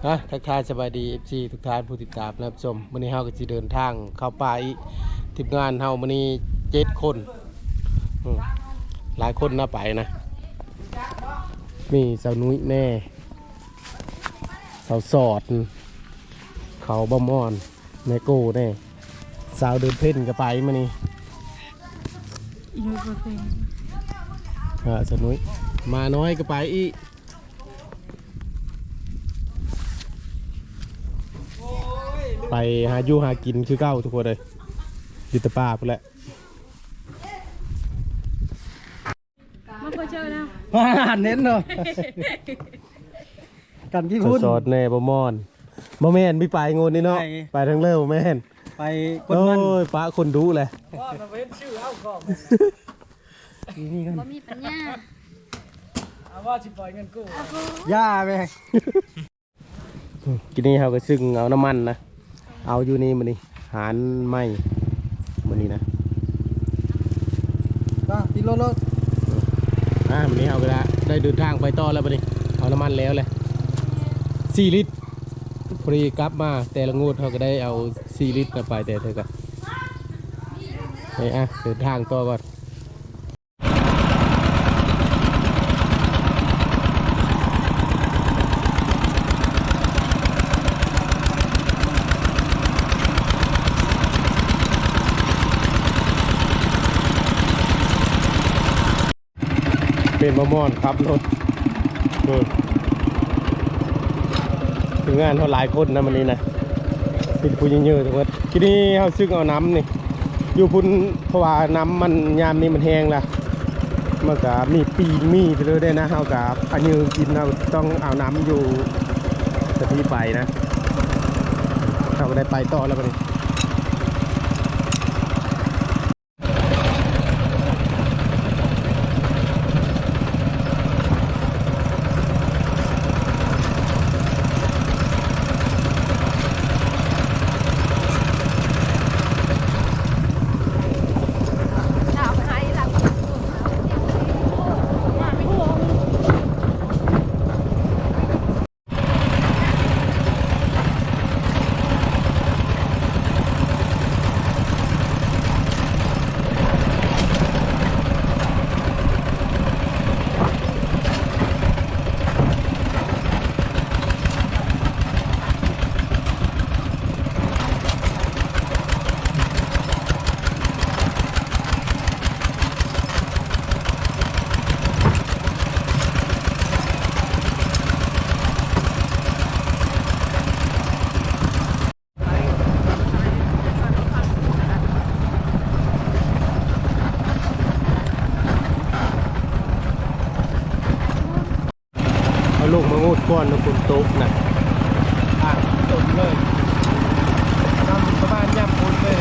ອ່ະ ທັກທາຍສະບາຍດີ ເອັຟຊີ ທຸກທ່ານຜູ້ຕິດຕາມຮັບຊົມ. ມື້ນີ້ເຮົາກໍຊິເດີນທາງເຂົ້າປ່າອີກ. ທີມງານເຮົາມື້ນີ້ເຈັດຄົນ. ອືມ ຫຼາຍຄົນນະໄປນະ. ມີສາວນຸ້ຍແດ່ ສາວສອດ ເຂົາບ່າວມ່ອນ ແມ່ໂກ້ແດ່. ສາວເດີນເພັນກໍໄປມື້ນີ້. ອີ່ນຸ້ຍກໍເປັນ ອ່າ ສາວນຸ້ຍ. ໝານ້ອຍກໍໄປອີກ. ໄປຫາຢູ່ຫາກິນຄືເກົ່າທຸກຄົນເອີຍ. ຢູ່ແຕ່ປ່າພຸ້ນແຫຼະ. ມາເປີດເຊີນະ. ວ່າເນັ້ນເນາະ. ກັນທີ່ພຸ້ນ ສອດແດ່ບໍ່ມ່ອນ. ບໍ່ແມ່ນ ມີໄປງວດນີ້ເນາະ. ໄປ ໄປທາງເລີ ບໍ່ແມ່ນ ໄປກົດມັນ. ໂອ້ຍ ປະຄົນດຸແຫຼະ. ບໍ່ມີປັນຍາ. ເອົາວ່າຊິປ່ອຍເງິນກູ້. ຢ່າແມ່. ກິນນີ້ເຮົາກໍຊຶ້ງເອົານ້ຳມັນນະ. ເອົາຢູ່ນີ້ມື້ນີ້ ຫານໃໝ່ມື້ນີ້ນະ. ມາ ຕິດລົດໂລດ. ອ່າ ມື້ນີ້ເຮົາກໍໄດ້ເດີນທາງໄປຕໍ່ແລ້ວບັດນີ້. ເອົານ້ຳມັນແລ້ວແຫຼະ ສີ່ລິດ. ພໍດີກັບມາແຕ່ລະງວດ ເຮົາກໍໄດ້ເອົາສີ່ລິດນະ ໄປແຕ່ເທື່ອກະ. ໄປ ອ່າ ເດີນທາງຕໍ່ກ່ອນ. ເປັນບ່າວມ່ອນຂັບລົດ. ເອີ ທີມງານເຮົາຫຼາຍຄົນນະມື້ນີ້ນະ ມີແຕ່ຜູ້ໃຫຍ່ໆທັງໝົດ. ທີນີ້ເຮົາຊຶກເອົານ້ຳນີ້ຢູ່ພຸ້ນ ເພາະວ່ານ້ຳມັນຍາມນີ້ມັນແຫ້ງລະ ມັນກະມີປີມີໄປເລີຍເດ້ນະ. ເຮົາກະພະຍືກິນ ເຮົາຕ້ອງເອົານ້ຳຢູ່ສະພີໄປນະ. ເຮົາກໍໄດ້ໄປຕໍ່ແລ້ວບັດນີ້. ເອົາລົງມາງົດກ່ອນນະ ຝົນຕົກນະ ອ່າ ຕົກເລີຍ ນຳປະມານຍາມຝົນເລີຍ.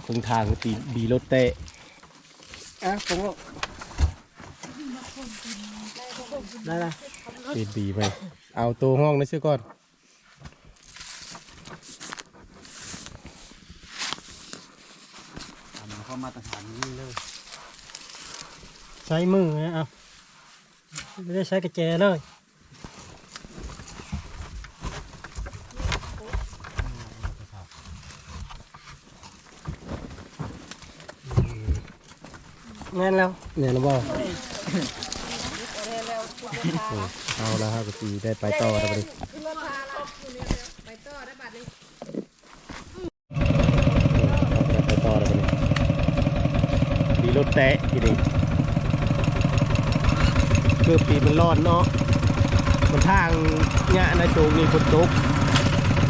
ເຄິ່ງທາງຄືຕີນບີລົດແຕະ ອ່ະ ຂອງໂລກ ໄດ້ລະ ຕີນບີໄປ ເອົາໂຕຮ່ອງນີ້ເສຍກ່ອນ. ຕາມເຂົ້າມາດຕະຖານນີ້ເລີຍ ໃຊ້ມືນະ ເອົາ ບໍ່ໄດ້ໃຊ້ກະແຈເລີຍ. ແມ່ນແລ້ວ ແມ່ນແລ້ວບໍ່? ເອົາລະ ເຮົາກໍຊິໄດ້ໄປຕໍ່ແລ້ວບັດນີ້ ໄປຕໍ່ແລ້ວບັດນີ້ ໄປຕໍ່ແລ້ວບັດນີ້ ມີລົດແຕະຢູ່ນີ້ ຄືປີມັນຮ້ອນເນາະ ມັນທາງຍະນະໂຈງນີ້ຝົນຕົກ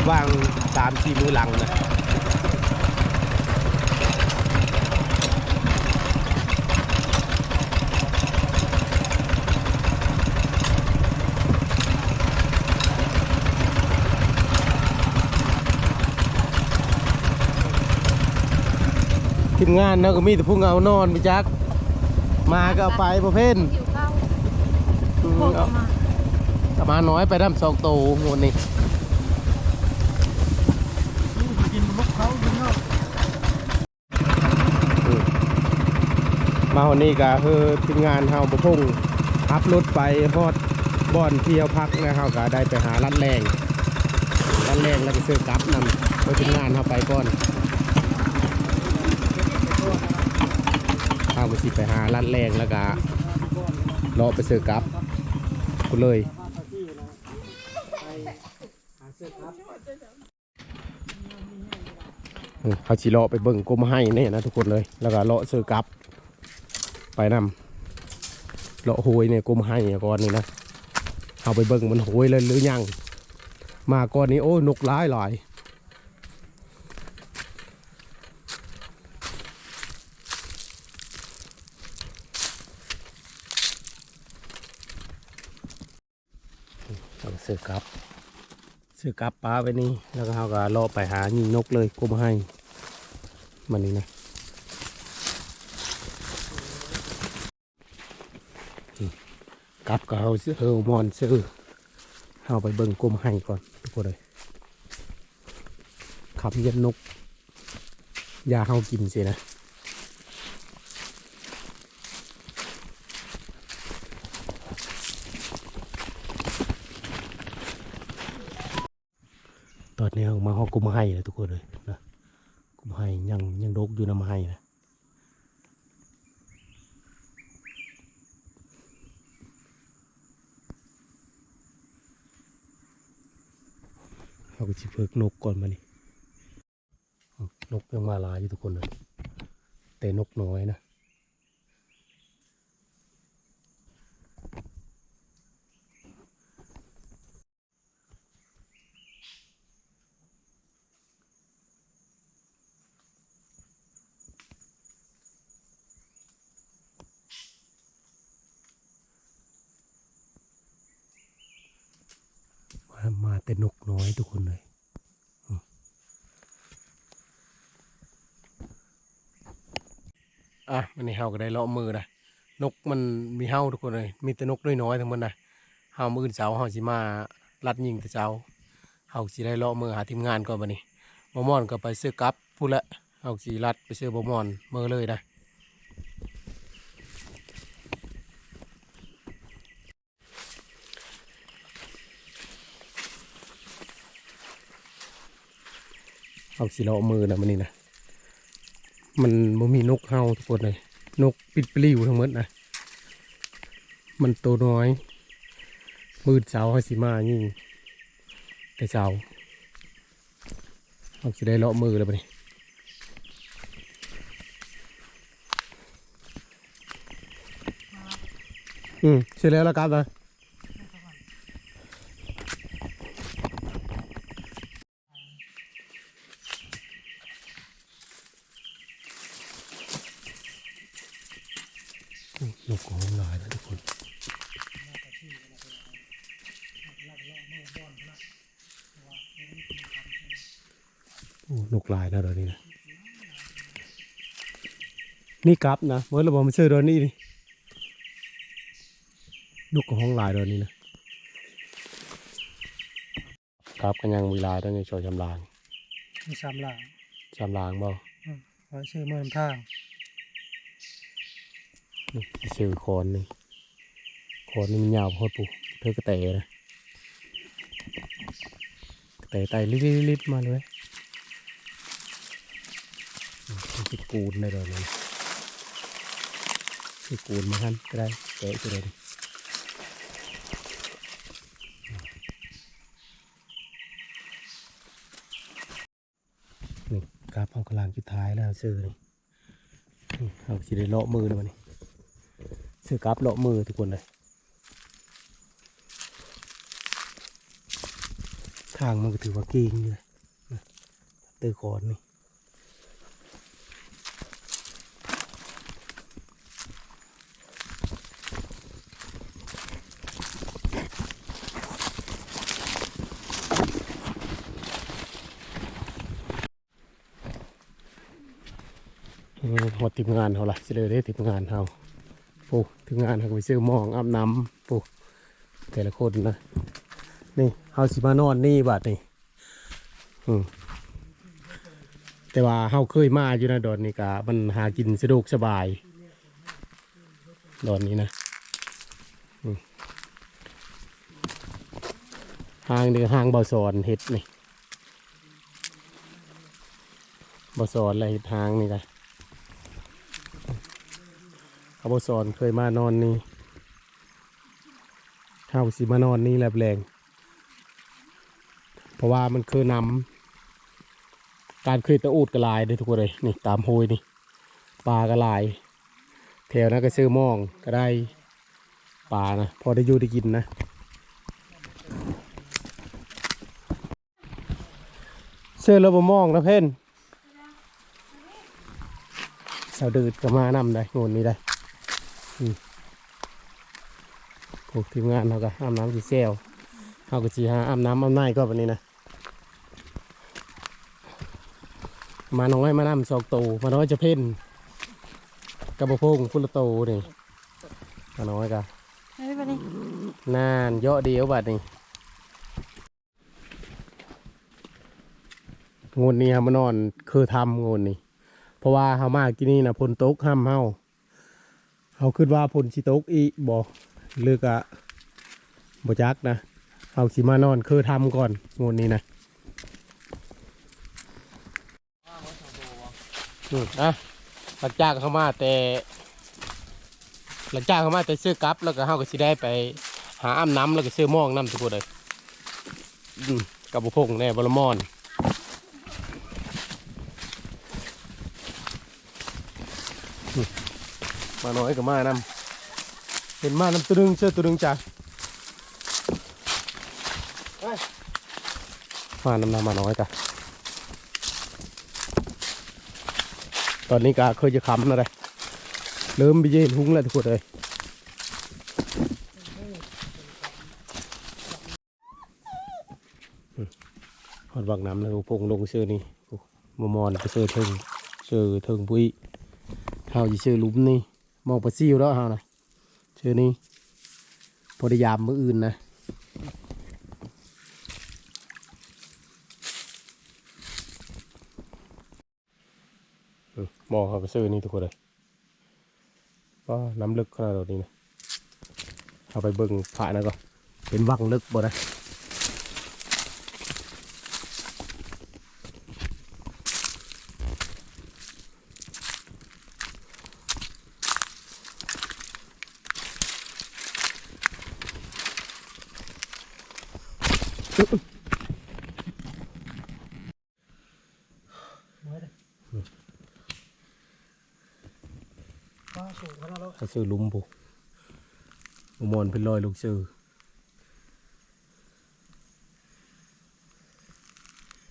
ຫວ່າງສາມສີ່ມື້ຫຼັງນະ. ທີມງານເຮົາກໍມີແຕ່ຜູ້ເຫງົານອນໄປຈັກ ໝາກໍເອົາໄປບໍ່ເພັນ ອືມ ເອົາ ເອົາໝານ້ອຍໄປນຳສອງໂຕມື້ນີ້. ອືມ ມາຮອດນີ້ກະຄືທີມງານເຮົາບໍ່ພົງ ຂັບລົດໄປຮອດບ່ອນທີ່ເຮົາພັກນະ ເຮົາກະໄດ້ໄປຫາລັດແລ່ງ ລັດແລ່ງແລ້ວກະເຊີກັບນຳ ເພາະທີມງານເຮົາໄປກ່ອນ ເຮົາກະຊິໄປຫາລັດແລ່ງແລ້ວກະເລາະໄປເຊີກັບພຸ້ນເລີຍ. ເຮົາຊິເລາະໄປເບິ່ງກົມໄຮ່ແດ່ນະທຸກຄົນເອີຍ ແລ້ວກໍເລາະເຊີກັບໄປນຳ ເລາະໂຮຍໃນກົມໄຮ່ກ່ອນນີ້ນະ ເຮົາໄປເບິ່ງມັນໂຮຍແລ້ວຫຼືຍັງ ມາກ່ອນນີ້ ໂອ້ ນົກຫຼາຍໆ. ເອົາເສື້ອກັບ ເສື້ອກັບປະໄວ້ນີ້ ແລ້ວກໍເຮົາກໍເລາະໄປຫາຍິງນົກເລີຍ ກົມໄຮ່ມານີ້ນະ ກັບກໍເຮົາເສື້ອ ເຮົາມ່ອນເສື້ອ ເຮົາໄປເບິ່ງກົມໄຮ່ກ່ອນທຸກຄົນເອີຍ ຄຳຢ້ານນົກ ຢາເຮົາກິນຊີ້ນະ ຕອນນີ້ເຮົາມາຮອດກົມໄຮ່ແລ້ວທຸກຄົນເອີຍນະ ກົມໄຮ່ຍັງ ຍັງດົກຢູ່ນຳໄຮ່ນະ ເຮົາກໍຊິເພິກນົກກ່ອນບາດນີ້. ນົກຍັງມາຫຼາຍຢູ່ທຸກຄົນເອີຍ ແຕ່ນົກນ້ອຍນະ ມາ ມາແຕ່ນົກນ້ອຍທຸກຄົນເອີຍ. ອ່ະ ມື້ນີ້ເຮົາກໍໄດ້ເລາະມື້ນະ ນົກມັນມີເຫົ່າທຸກຄົນເອີຍ ມີແຕ່ນົກນ້ອຍໆທັງໝົດນະ ເຮົາ ມື້ອື່ນເຊົ້າເຮົາຊິມາລັດຍິງແຕ່ເຊົ້າ ເຮົາຊິໄດ້ເລາະມື້ຫາທີມງານກ່ອນບາດນີ້ ບໍ່ມ່ອນກໍໄປເຊີກັບພຸ້ນແຫຼະ ເຮົາຊິລັດໄປເຊີບໍ່ມ່ອນມື້ເລີຍນະ. ເຮົາຊິເລາະມື້ນະມື້ນີ້ນະ ມັນບໍ່ມີນົກເຫົ່າທຸກຄົນເອີຍ ນົກປິດປລິວທັງໝົດນະ ມັນໂຕນ້ອຍ ມື້ເຊົ້າເຮົາຊິມາຍິງແຕ່ເຊົ້າ. ເຮົາຊິໄດ້ເລາະມື້ແລ້ວບັດນີ້ ອືມ ຊິແລ້ວລະກັບນະ ໂອ້ ນົກກໍຮ້ອງຫຼາຍນະທຸກຄົນ. ໂອ້ ນົກຫຼາຍນະດອກນີ້ນະ. ນີ້ກັບນະ ເໝິດແລ້ວບໍ່? ມັນເຊື່ອດອນນີ້ນີ້ ນົກກໍຮ້ອງຫຼາຍດອນນີ້ນະ. ກັບກໍຍັງມີຫຼາຍດອນນີ້ ສອງສາມລາງ ມີສາມລາງ ສາມລາງບໍ່? ອືມ ໄວ້ຊື້ເມືອນຳທາງ. ນີ້ຊື້ຄອນນີ້ ຄອນນີ້ມັນຍາວໂພດພຸ້ນ ເທີກະແຕນະ ກະແຕໄຕ່ລິບໆໆມາເລີຍ. ອືມ ຊິກູນໄດ້ດອກນີ້ ຊິກູນມາຫັ້ນກໍໄດ້ ແກະຄືໃດນີ້. ນີ້ ກັບເຮົາກຳລັງສຸດທ້າຍແລ້ວເຊີນີ້. ນີ້ ເຮົາຊິໄດ້ເລາະມືແລ້ວບັດນີ້ ເຊີກັບເລາະມືທຸກຄົນເລີຍ. ທາງມັນກໍຖືວ່າເກັ່ງຢູ່ນະ ເຕີຄອນນີ້. ຮອດທີມງານເຮົາລະ ຊິເລີຍເດ້ທີມງານເຮົາ. ໂອ້ ທີມງານເຮົາກໍໄປຊື້ໝອງອາບນ້ຳ ໂອ້ ແຕ່ລະຄົນນະ. ນີ້ເຮົາຊິມານອນນີ້ບາດນີ້. ອືມ ແຕ່ວ່າເຮົາເຄີຍມາຢູ່ນະ ດອນນີ້ກະມັນຫາກິນສະດວກສະບາຍ ດອນນີ້ນະ. ອືມ ຮ່າງນີ້ ຮ່າງບ່າວສອນເຮັດນີ້ ບ່າວສອນລະເຮັດຮ່າງນີ້ກະ ເຮົາ ບ່າວສອນເຄີຍມານອນນີ້ ເຮົາຊິມານອນນີ້ແຫຼະແລງ. ເພາະວ່າມັນຄືນ້ຳ ການເຄີຍຕະໂອດກໍຫຼາຍເດ້ທຸກຄົນເອີຍ. ນີ້ຕາມໂຮຍນີ້ ປາກໍຫຼາຍ ແຖວນັ້ນກໍເຊີມອງກໍໄດ້ ປານະ ພໍໄດ້ຢູ່ໄດ້ກິນນະ. ເຊີແລ້ວບໍ່ມອງນະເພັນ ສາວດືດກໍມານຳໄດ໋ ງົນນີ້ໄດ໋. ອືມ ພວກທີມງານເຮົາກໍອາບນ້ຳຊິແຊວ ເຮົາກໍຊິຫາອາບນ້ຳອາບໃນກ່ອນບັດນີ້ນະ. ໝານ້ອຍມານຳສອງໂຕ ໝານ້ອຍຈະເພັນກັບບໍ່ພົງ ຄົນລະໂຕນີ້. ໝານ້ອຍກໍ ເອີ ບັດນີ້ ນັ້ນ ເຍາະດຽວບັດນີ້. ງົນນີ້ເຮົາມານອນຄືຖ້ຳງົນນີ້ ເພາະວ່າເຮົາມາກີ້ນີ້ນະ ຝົນຕົກຮ່ຳເຮົາ ເຮົາຄິດວ່າຝົນຊິຕົກອີກບໍ່ ຫຼືກະບໍ່ຈັກນະ. ເຮົາຊິມານອນຄືຖ້ຳກ່ອນງົນນີ້ນະ. ອືມ ອ່ະ ຫຼັງຈາກເຮົາມາແຕ່ ຫຼັງຈາກເຮົາມາແຕ່ເຊີກັບ ແລ້ວກໍເຮົາກໍຊິໄດ້ໄປຫາອາບນ້ຳ ແລ້ວກໍເຊີມອງນຳທຸກຄົນເອີຍ. ອືມ ກັບບໍ່ພົງແດ່ ບໍ່ລະມອນ. ອືມ ໝານ້ອຍກໍມານຳ ເຫັນມານຳໂຕໜຶ່ງ ເຊີໂຕໜຶ່ງຈ້າ. ມານຳນະ ໝານ້ອຍກະ ຕອນນີ້ກະຄືຈະຄ່ຳແລ້ວເດ້ ເລີ່ມບໍ່ເຫັນຮຸ່ງແລ້ວທຸກຄົນເອີຍ. ຮອດວັງນ້ຳແລ້ວ ພົງລົງເຊີນີ້ ບໍ່ມອນໄປເຊີເທິງ ເຊີເທິງພຸ້ນອີກ. ເຮົາຊິເຊີລຸ່ມນີ້ ມອງປາຊິວແລ້ວເຮົານະ ເຊີນີ້ ພໍໄດ້ຍາມມື້ອື່ນນະ. ອືມ ມອງເຮົາກໍເຊີນີ້ທຸກຄົນເອີຍ. ປ້າ ນ້ຳເລິກຂະໜາດນີ້ນະ. ເຮົາໄປເບິ່ງພະນັ້ນກ່ອນ ເປັນວັງເລິກບໍ່ນະ. ປາສູງຂະໜາດເນາະ ເຊີລຸ່ມພຸ້ນ ໝອນເປັນຮ້ອຍລູກເຊີ.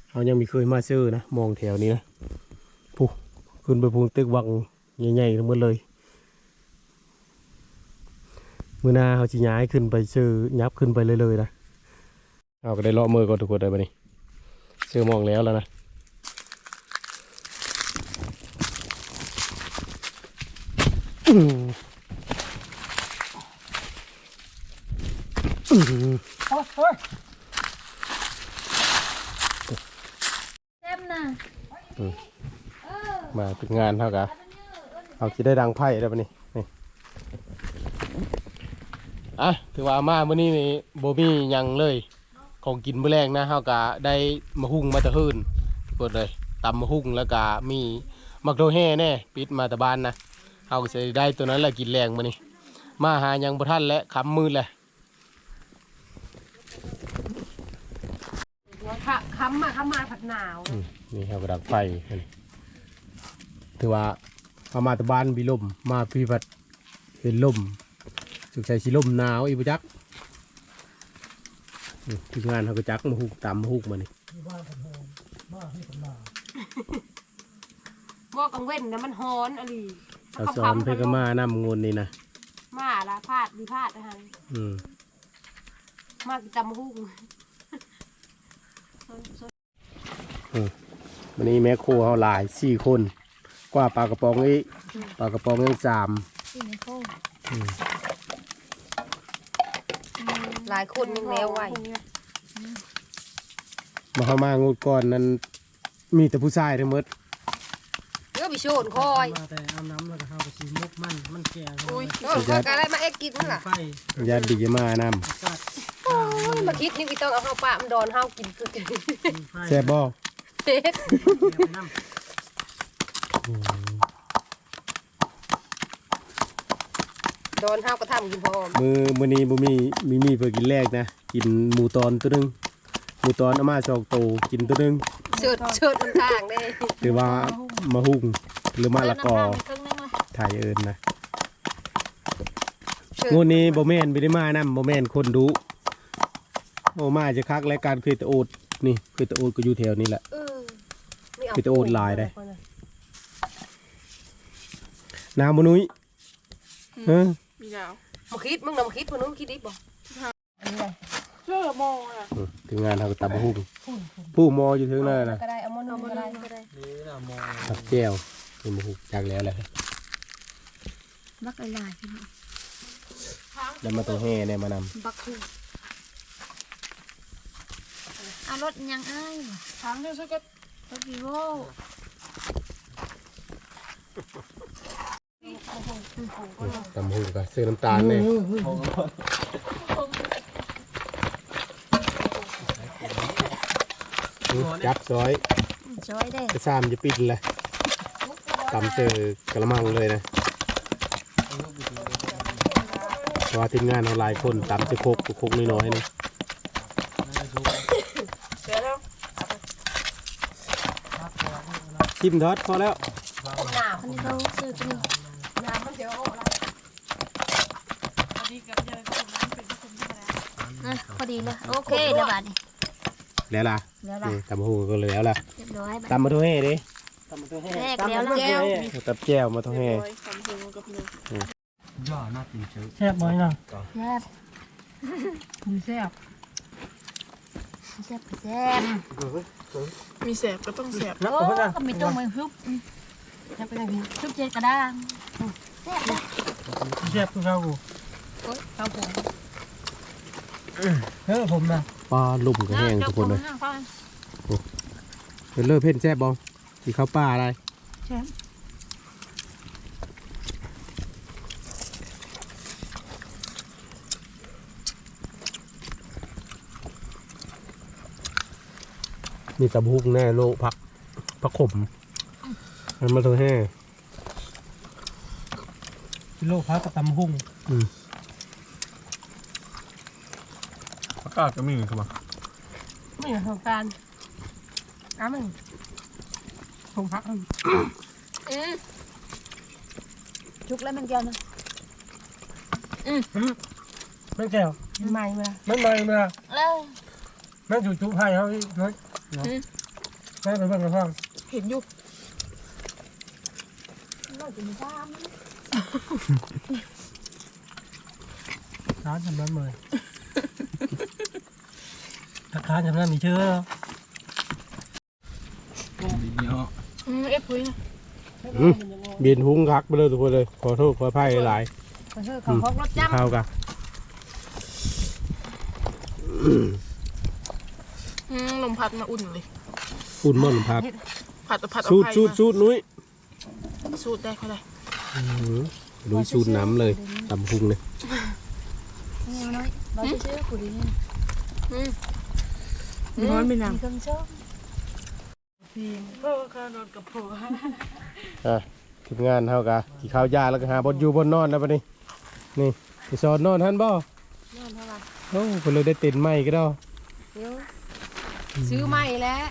ເຮົາຍັງບໍ່ເຄີຍມາເຊີນະ ມອງແຖວນີ້ນະ ພຸ້ນ ຂຶ້ນໄປພຸ້ນ ຕຶກວັງໃຫຍ່ໆທັງໝົດເລີຍ. ມື້ໜ້າເຮົາຊິຍ້າຍຂຶ້ນໄປເຊີ ຫຍັບຂຶ້ນໄປເລື້ອຍໆນະ. ເຮົາກໍໄດ້ເລາະເມືອກ່ອນທຸກຄົນເດີ ບັດນີ້ເຊີມອງແລ້ວແລ້ວນະ. ອືມ ອືມ ໂອ້ຍ ໂອ້ຍ ເຕັມນະ ອືມ ມາເປັນງານເຮົາກະ ເຮົາຊິໄດ້ດັງໄຟແລ້ວບັດນີ້ ນີ້ ອ່ະ ຖືວ່າມາມື້ນີ້ນີ້ບໍ່ມີຫຍັງເລີຍ ຂອງກິນມື້ແລງນະ ເຮົາກະໄດ້ໝາກຫຸ່ງມາແຕ່ເຮືອນ ທຸກຄົນເອີຍ ຕຳໝາກຫຸ່ງ ແລ້ວກະມີໝາກໂດແຮ່ແດ່ ປິດມາແຕ່ບ້ານນະ ເຮົາກະຊິໄດ້ໂຕນັ້ນແຫຼະກິນແລງມື້ນີ້ ມາຫາຫຍັງບໍ່ທັນແຫຼະ ຄ່ຳມືດແຫຼະ. ຄ່ຳມາ ຄ່ຳມາພັດໜາວ ອືມ ນີ້ເຮົາກະດັງໄຟ ຖືວ່າເຮົາມາແຕ່ບ້ານມີລົມ ມາພີ້ພັດເຫັນລົມ ສົງໄສຊິລົມໜາວອີກບໍ່ຈັກ ອືມ ທີມງານເຮົາກະຈັກໝາກຫຸ່ງ ຕຳໝາກຫຸ່ງມື້ນີ້ ບໍ່ ກາງເວັນນະມັນຮ້ອນອີ່ຫຼີ ສາວສອນເພິ່ນກະມານຳງວດນີ້ນະ ມາລະ ພາດດີພາດຫັ້ນ ອືມ ມາກິນຕຳໝາກຫຸ່ງ ອືມ ມື້ນີ້ແມ່ຄົວເຮົາຫຼາຍ ສີ່ຄົນ ກວ່າປາກະປ໋ອງອີກ ປາກະປ໋ອງຍັງສາມ ສີ່ແມ່ຄົວ ອືມ ຫຼາຍຄົນຍັງແນວໄວ ມາ ເຮົາມາງວດກ່ອນນັ້ນ ມີແຕ່ຜູ້ຊາຍທັງໝົດ ເອີ ໄປໂຊນຂ້ອຍ ມາແຕ່ອາບນ້ຳແລ້ວກະເຮົາກະຊິໝົກມັນ ມັນແກ່ ອຸ້ຍ ຂ້ອຍກະໄດ້ມາເອັດກິນມັນລະ ໄຟ ຢ້ານບີຈະມານຳ ໂອ້ຍ ມາຄິດນີ້ ບໍ່ຕ້ອງເອົາເຂົ້າປາກ ມັນດອນເຮົາກິນ ແຊບບໍ່? ເຮັດ ອືມ ດອນເຮົາກະທຳກິນພ້ອມ ມື້ ມື້ນີ້ບໍ່ມີ ມີ ມີເພື່ອກິນແລງນະ ກິນໝູຕອນໂຕໜຶ່ງ ໝູຕອນເອົາມາສອງໂຕ ກິນໂຕໜຶ່ງ ເສີດ ເສີດນຳທາງເດ້ ຫຼືວ່າໝາກຫຸ່ງ ຫຼືມະລະກອ ໄທເອີ້ນນະ ເສີດ ງວດນີ້ບໍ່ແມ່ນ ບໍ່ໄດ້ມານຳ ບໍ່ແມ່ນຄົນດຸ ໂອ້ ມາຈະຄັກແລະ ການເຄຍຕະໂອດ ນີ້ເຄຍຕະໂອດກະຢູ່ແຖວນີ້ແຫຼະ ເອີ ເຄຍຕະໂອດຫຼາຍເດ້ ໜາວບໍ່ນຸ້ຍ? ອືມ ຮະ ມີໜາວ ມາຄິດ ມຶງນະ ມາຄິດ ບໍ່ນຸ້ຍ ຄິດດີບໍ່? ອັນນີ້ໄດ ເຊື່ອໝໍ້ນະ ອືມ ທີມງານເຮົາກະຕຳໝາກຫຸ່ງ ຜູ້ໝໍ້ຢູ່ເທິງນັ້ນນະ ກະໄດ້ ເອົາໝໍ້ໜຶ່ງກະໄດ້ ນີ້ນະໝໍ້ ຕັບແຈ່ວ ເປັນໝາກຫຸ່ງຈັກແລ້ວແຫຼະ ບັກຫຼາຍໆ ພີ່ນ້ອງ ໄດ້ໝາກໂຕແຮ່ແດ່ມານຳ ບັກຫຸ່ງ ເອົາລົດຫຍັງອ້າຍ ທາງເດີ ລົດວີໂວ ຕຳຫຸ່ງກະໃສ່ນ້ຳຕານແດ່ ຈັບຊອຍ ຊອຍເດ້ ກະຊາມຈະປິດແຫຼະ ຕຳໃສ່ກະລະມັງເລີຍນະ ເພາະວ່າທີມງານເຮົາຫຼາຍຄົນ ຕຳໃສ່ຄົກ ຄົກນ້ອຍໆ ນີ້ ຊິມທອດ ພໍແລ້ວ ອັນນີ້ເຂົາຊື້ຕົວນີ້ ອືມ ພໍດີແລ້ວ ໂອເຄແລ້ວບາດນີ້ ແລ້ວລະ ແລ້ວລະ ນີ້ ຕຳຫຸ່ງກະແລ້ວລະ ຮຽບຮ້ອຍ ຕຳໝາກໂທແຮ່ເດ້ ຕຳໝາກໂທແຮ່ ແລ້ວລະ ຕຳແຈ່ວ ຕຳແຈ່ວໝາກໂທແຮ່ ຮຽບຮ້ອຍ ຕຳຫຸ່ງກັບໜຶ່ງ ອືມ ຢ່າໜ້າກິນເຊີ ແຊບບໍ່ນະ? ແຊບ ແຊບ ແຊບກະແຊບ ມີແຊບກະຕ້ອງແຊບ ໂອ້ ກະມີຕົ້ມໄວ້ຮຶບ ຮຶບເຈັດກະດ້າງ ແຊບເດ້ ແຊບຄືເກົ່າ ໂອ້ຍ ເຕົ້າຜົມ ເອີ ຜົມນະ ປາ ລົມກະແຮງທຸກຄົນເອີຍ ໂອ້ ເລີບເພັດແຊບບໍ່? ກິນເຂົ້າປ່າໄດ້ ແຊບ ມີຕຳຫຸ່ງແດ່ ໂລະ ຜັກ ຜັກຂົມ ອັນມາໂທແຮ່ ກິນໂລະ ຜັກກັບຕຳຫຸ່ງ ອືມ ຜັກກາດກະມີຄືວ່າ ມີຫຍັງຂອງການ ອ້າວ ມັນຜົງຜັກ ອືມ ອືມ ສຸກແລ້ວແມ່ນແກ້ວນະ ອືມ ອືມ ແມ່ນແກ້ວ ມັນໃໝ່ມາ ມັນໃໝ່ມາ ເອີ ມັນຢູ່ຈຸໄຟເຮົາອີກເນາະ ອືມ ໄປເບິ່ງກັນພ້ອມ ເຫັນຢູ່ ເຮົາກິນຊາມ ຊາມສຳລັບມື້ ຖ້າຂາດຈຳນັ້ນນີ້ເຊື່ອ ອືມ ເອັດປຸຍນະ ອືມ ບິນຫຸງຄັກໄປເລີຍທຸກຄົນເລີຍ ຂໍໂທດຂໍອະໄພຫຼາຍໆ. ເອີ ເຂົາຮອກລົດຈ້ຳ ເຂົ້າກະ ອືມ ລົມພັດມາອຸ່ນເລີຍ. ອຸ່ນບໍ່ລົມພັດ? ພັດ ພັດ ສູດ ສູດ ສູດ ນຸ້ຍ ສູດໄດ້ ຄ່ອຍໄດ້. ອືມ ລຸຍສູດນຳເລີຍ ຕຳຫຸງນີ້. ນີ້ນ້ອຍ ບໍ່ຊື່ໆ ຜູ້ດີ. ອືມ ນອນໄປນຳ ມີເຄື່ອງຊອງ. ອ່ະ ທີມງານເຮົາກະກິນເຂົ້າຢາແລ້ວກະຫາບ່ອນຢູ່ບ່ອນນອນແລ້ວບັດນີ້. ນີ້ ໄປສອນນອນຫັ້ນບໍ່? ນອນຫັ້ນລະ. ໂອ້ ເພິ່ນເລີຍໄດ້ເຕັນໃໝ່ກະດອກ. ຊື້ໃໝ່ແລ້ວ.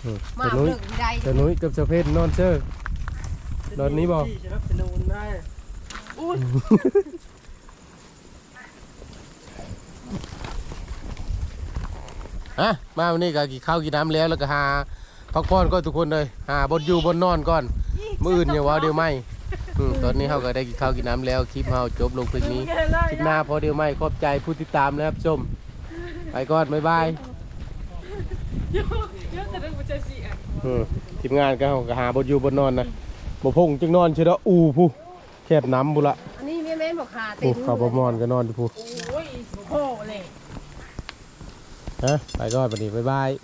ອືມ ມາເລີຍໄດ້ ສາວນຸ້ຍກັບສາວເພັນນອນເຊີ ນອນນີ້ບໍ່? ອຸ້ຍ. ອ່ະ ມາມື້ນີ້ກະກິນເຂົ້າກິນນ້ຳແລ້ວ ແລ້ວກະຫາພັກຜ່ອນກ່ອນທຸກຄົນເລີຍ ຫາບ່ອນຢູ່ບ່ອນນອນກ່ອນ. ມື້ອື່ນຍັງເວົ້າດຽວໃໝ່. ອືມ ຕອນນີ້ເຮົາກະໄດ້ກິນເຂົ້າກິນນ້ຳແລ້ວ ຄລິບເຮົາຈົບລົງພຽງນີ້. ຄລິບໜ້າພໍ້ດຽວໃໝ່. ຂອບໃຈຜູ້ຕິດຕາມ ແລະ ຮັບຊົມ. ໄປກ່ອນ ບາຍບາຍ. ອືມ ທີມງານກະເຮົາກະຫາບ່ອນຢູ່ບ່ອນນອນນະ ບໍ່ພົງຈັ່ງນອນເຊີດອກ ອູ້ ຜູ້ ແຄບນ້ຳພຸ້ນລະ. ອັນນີ້ແມ່ນບໍ່ຄາເຕັນ ເຂົາບໍ່ມ່ອນກະນອນຢູ່ພຸ້ນ. ໂອ້ຍ ບໍ່ພໍແຫຼະ. ຮະ ໄປກ່ອນບັດນີ້ ບາຍບາຍ.